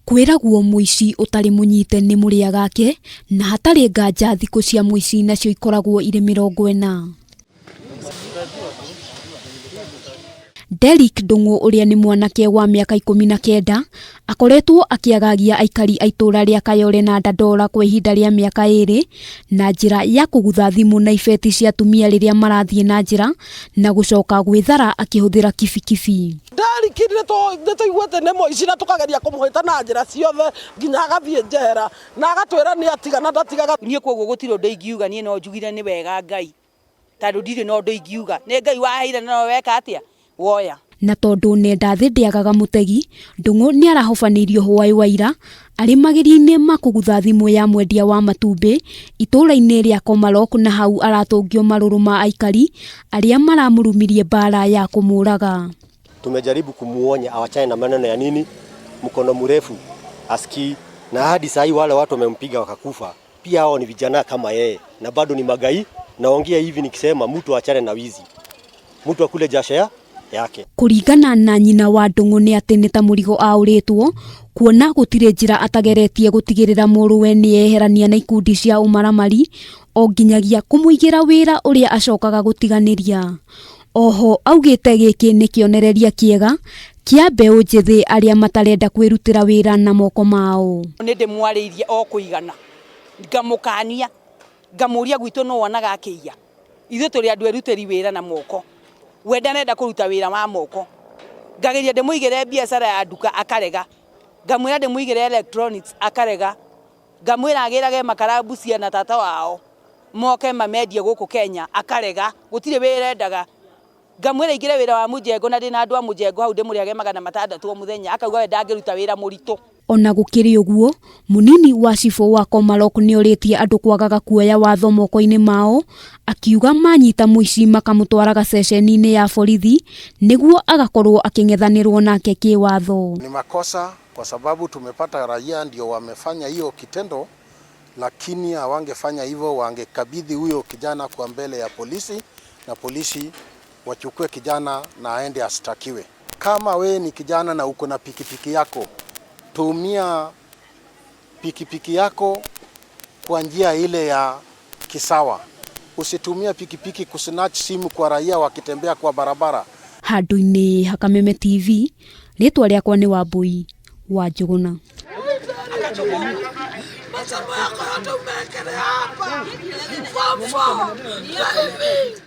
Kwĩragwo mũici ũtarĩ mũnyite nĩ mũrĩa gake, na hatarĩ nganja thikũ cia mũici nacio ikoragwo irĩ 40. Derrick Ndung'u ũrĩa nĩ mwanake wa mĩaka 19 akoretwo akĩagagia aikari a itũra rĩa Kayole na Dandora kwa ihinda rĩa mĩaka 2 na njĩra ya kũgutha thimũ na ibeti cia atumia rĩrĩa marathiĩ na njĩra na gũcoka gwĩthara akĩhũthĩra kibikibi. Derrick nĩ tũiguĩte nĩ mũici na tũkageria kũmũhĩta na njĩra ciothe nginya agathiĩ njera na agatwĩra nĩ atiga na ndatigaga. Niĩ koguo gũtirĩ ũndũ ingiuga, niĩ no njugire nĩ wega Ngai, tondũ ndirĩ na ũndũ ingiuga, nĩ Ngai waheire na nowe weka atĩa, woya. Na tondũ nenda thĩ ndĩagaga mũtegi, Ndung'u nĩ arahobanĩirio hwaĩ wa ira arĩ mageria-inĩ ma kũgutha thimũ ya mwendia wa matumbĩ itũũra-inĩ rĩa Komarok na hau aratũngio marũrũ ma aikari arĩa maramũrumirie mbara ya kũmũraga. Tumejaribu kumuonya awachane na maneno ya nini mkono mrefu asikii, na hadi saa hii wale watu wamempiga wakakufa, pia hao ni vijana kama yeye na bado ni magai. Naongea hivi nikisema mtu achane na wizi, mtu akule jasho yake. Kũringana na nyina wa Ndung'u nĩ atĩ nĩ ta mũrigo aũrĩtwo kuona gũtirĩ njĩra atageretie gũtigĩrĩra mũrũwe nĩ eherania na ikundi cia ũmaramari o nginyagia kũmũigĩra wĩra ũrĩa acokaga gũtiganĩria. Oho augĩte gĩkĩ nĩ kĩonereria kĩega kĩa mbeũ njĩthĩ arĩa matarenda kwĩrutĩra wĩra na moko mao. Nĩ ndĩmwarĩirie o kũigana, ngamũkania, ngamũria gwitũ nũ wonaga akĩiya. Ithuĩ tũrĩ andũ erutĩri wĩra na moko, we ndarenda kũruta wĩra wa moko. Ngageria ndĩmũigĩre biacara ya nduka akarega, ngamwĩra ndĩmũigĩre electronics akarega, ngamwĩra agĩrage makara Busia na tata wao moke mamendie gũkũ Kenya akarega, gũtirĩ wĩra endaga. Ngamwĩra aingĩre wĩra wa mũjengo na ndĩna andũ a mũjengo hau ndĩmũrĩhage 600 o mũthenya, akauga we ndangĩruta wĩra mũritũ. Ona gũkĩrĩ ũguo, mũnini wa cibũ wa Komarok nĩorĩtie andũ kwagaga kuoya watho moko-inĩ mao, akiuga manyita mũici makamũtwaraga ceceni-inĩ ya borithi nĩguo agakorwo akĩng'ethanĩrwo nake kĩwatho. Ni makosa kwa sababu tumepata raia ndio wamefanya hiyo kitendo, lakini hawangefanya hivyo, wangekabidhi huyo kijana kwa mbele ya polisi na polisi wachukue kijana na aende ashtakiwe. Kama we ni kijana na uko na pikipiki yako, tumia pikipiki yako kwa njia ile ya kisawa. Usitumie pikipiki kusnatch simu kwa raia wakitembea kwa barabara. Handũ-inĩ ha Kameme TV, rĩtwa rĩakwa nĩ Wambui wa Njũgũna. Masomo yako yote umewekelea hapa. Form 4, driving.